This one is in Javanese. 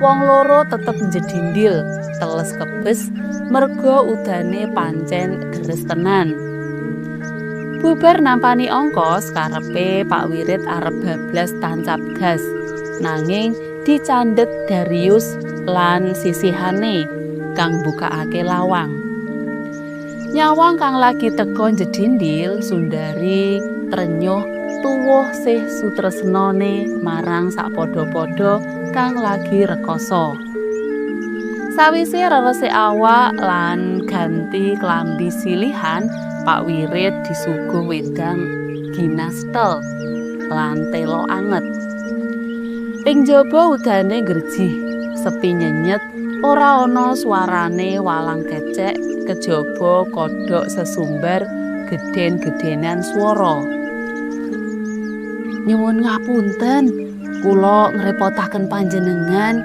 Wong loro tetep njedindil, teles kebes merga udane pancen deres tenan. Bubar nampani ongkos, karepe Pak Wirit arep bablas tancap gas. Nanging dicandhet Darius lan sisihane kang mbukakake lawang. Nyawang kang lagi teka njedindil, Sundari trenyuh tuwuh sih sutresnane marang sakpadha-padha kang lagi rekoso. Sawise reresik awak lan ganti klambi silihan, Pak Wirit disuguh wedang ginastel lan telo anget. Ing jaba udane ngrejih, sepi nyenyet, ora ana suarane walang kecek kejaba kodhok sesumbar gedhen-gedhenan swara. Nyuwun ngapunten, kula ngrepotaken panjenengan.